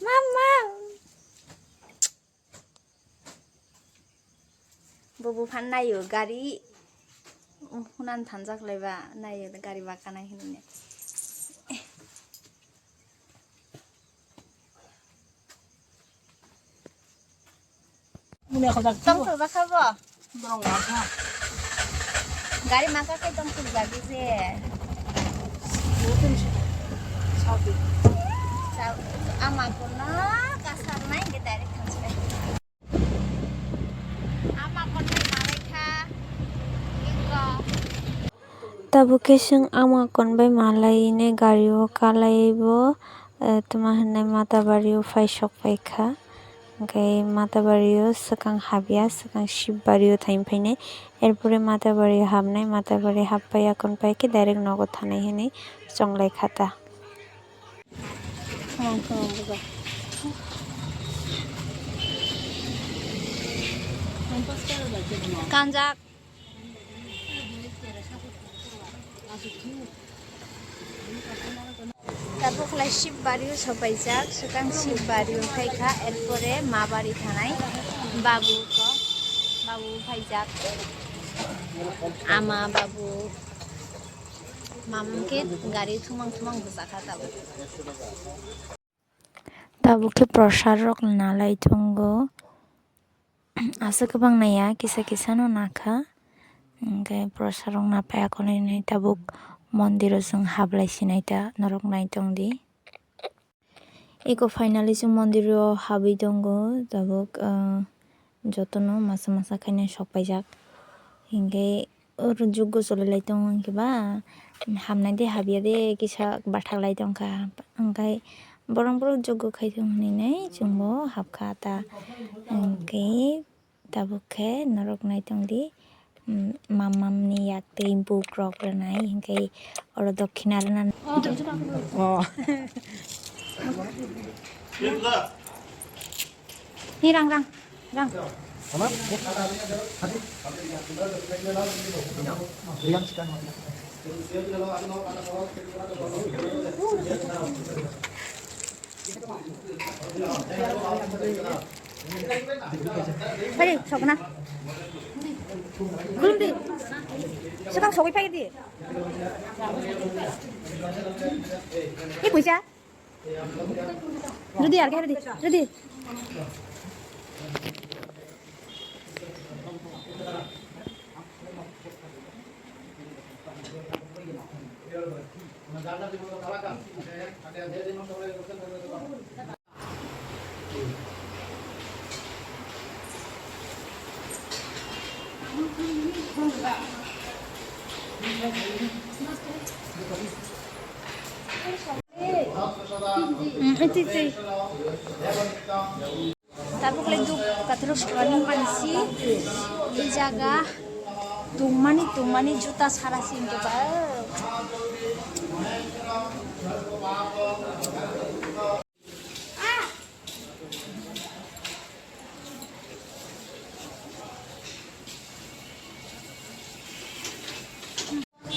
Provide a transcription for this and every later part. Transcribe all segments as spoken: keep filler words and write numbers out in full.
Mama. Bobo phan nayo gari. Hunan thanjak laiba nayo gari bakanai hinine. Tongthok jakha bo. Gari maka khe tongthok jagwi je. Ama kono kasar nai hwnkhe direct thangjak. Ama kono malai kha. Tabuk khe chwng ama kon bai malai ne gari o kalai bo, eh, tma hwnwi Matabari o phai sok pai kha. Hwnkhe Matabari o swkang habya, swkang Shibari o thain phainai. Erpore Matabari o habnai, Matabari hap pai akon pai khe direct nogo thanai hwnwi chonglai kha ta. Kanjak. Tabuk lai Shibbario sopaijak, swkang Shibbario phaikha, erpore Mabari thanai babu ko, babu phaijak, ama babu, mamung khe gari thumang thumang bwchakha tabuk. Tabuk khe prosad rok nalai tongo. Aswk kwbang naiya, kisa kisa no nakha. Hwnkhe prosad rok napai akonwi tabuk mondir o chwng hablai sinai ta norok nai tongdi. Eko finally chwng mondir o habwi tongo tabuk, ah, jotono masa masa khaina sok paijak. Hinkhe oro jukgo choli lai tongo hinkhe ba hamnai de habya de kisa bathak lai tongkha. Hinkhe borok borok jukgo khai tong hinwi chwngbo habkha ta. Hinkhe tabuk khe norok nai tongdi, mm, mamamni yak tei buk rok rwnai hinkhe oro dokhina rwna. Oh. Ni rang, rang, rang. Mana? Hadi. Riang sekarang. Hadi, sok na. Gulung di. Sekarang sokoi pakai di. Ini puja. Ready, harga ready. Ready. Mm, iti, iti. Tabuk le duk kathalo suani mansi, i jaga tungmani, tungmani juta sara singke ba.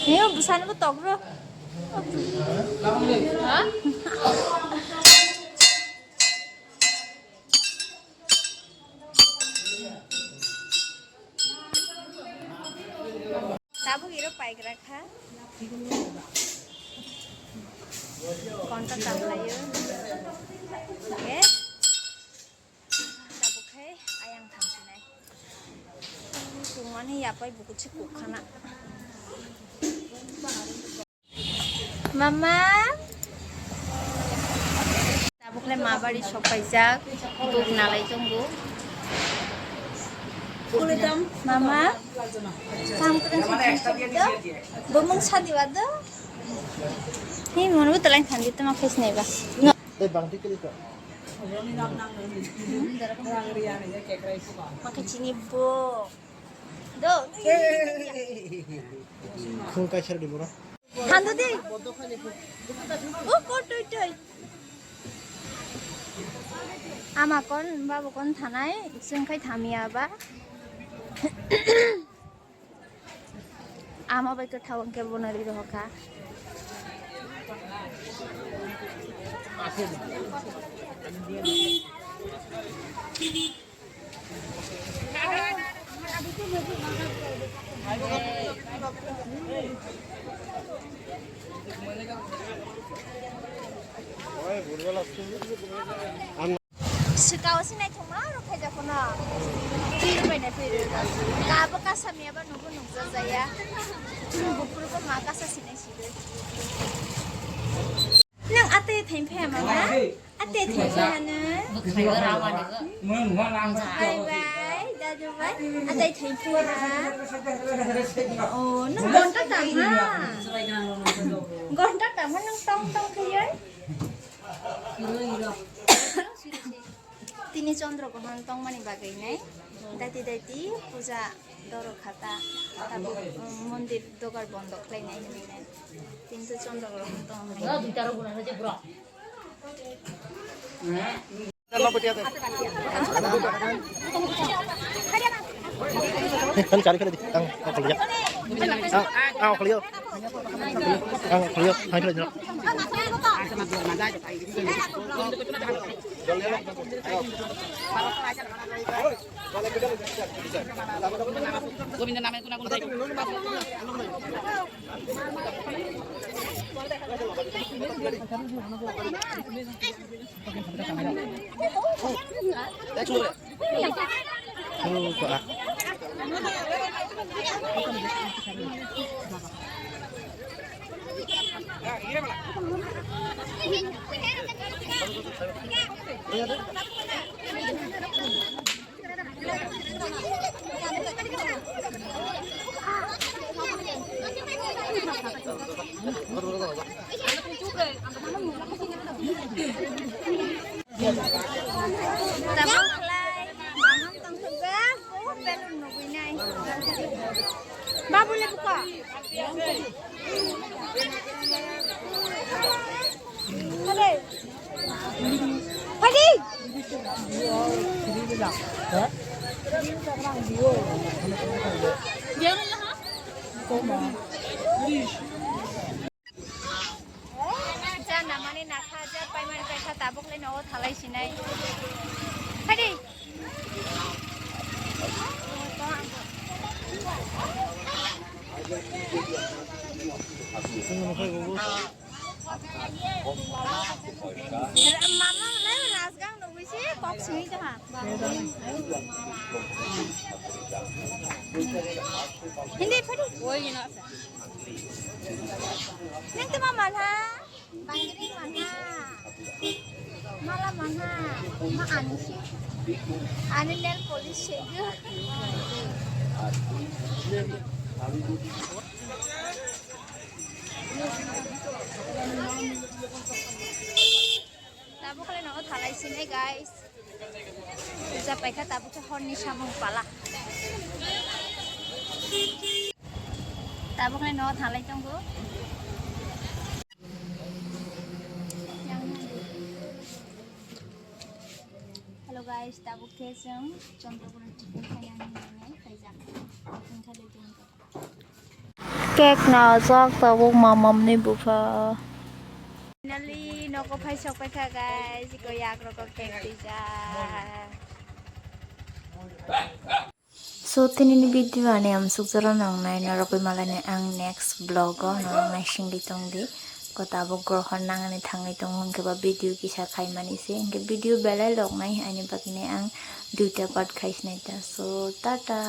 He, bwsano bo tokro. Ha? Tabuk iro paigra kha. Konta tamlayo. Oke. Tabuk khai ayang thamsinai. Tungmani yapai bukuchi kukhana. Mama. Tabuk le ma bari sok paijak, buk nalai tongo. Mama. Kam kwrwng se thansi do. Bumung sadi wado. Hi mono butulai thandi tama khaisi nai ba. Tei bangti kiri to. Makai chini bo. Do. Khung kaisa di boro. Thando di. O ko tui tui. Ama kon, babu kon thanai, sung khai thamia ba. Ama bai kwthao hwnkhe bono ri rohor kha. Swkao se naithokma rok khaijak phano. Twi rwbainai twi rw. Kabo kasa miyaba nubo nukjakjaya. Chwng buphuru bo ma kasa sinai sirwi. Nang atwi thaim phaiya mama? Atwi thaim phaiya nang? Bwkhaigo ramani go. Bye bye, dadu bye. Atwi thaim phaiya. Oh, nang gonta tangha. Gonta tangha nang tong tong khaiya. Tini Chandra Grohon tongmani bagwi nai daiti daiti puja doro khata tabuk, um, mondir dogar bondo khlainai hinwi nai. Tini to Chandra Grohon tongmani. Kan cari kali di, ang, ang kuliah. Ang, ang kuliah. Ang kuliah, ang kuliah. Tabuk khlai, mamang tongthokjak, oh, belun nugui nai. Babu le buka. Hadi. Hadi. Cha namani nakha, cha paimani paikha, tabuk le nogo thalai sinai. Hadi. Mama le nasgang nugui si kok sini jaha. Hindi, pwede. Nang tama mana? Bangkiri mana? Mala mana? Ma ani si. Ani nail polish segu. Tabuk khlai nogo thalai sinai, guys. Puja paikha, tabuk khe horni samung pala. Tabuk khlai nogo thalai tongo. Hello guys, tabuk khe chwng Chandrapur tiffin khainani hinwi khaijak. Tiffin khailai tongkha. Cake naijak tabuk mamamni bupha. Finally nogo phai sok paikha guys, iko yak rogo cake twijak. So, tinini video ani amsuk jora nang nai norok bai malai ang next vlog o norok naisingwi tongdi. Ko tabuk grohor nangani thangwi tongo hwnkhe ba video kisa khaimani se hwnkhe video belai lok nai ani bagwi ang duita part khai sinai ta. So, tata.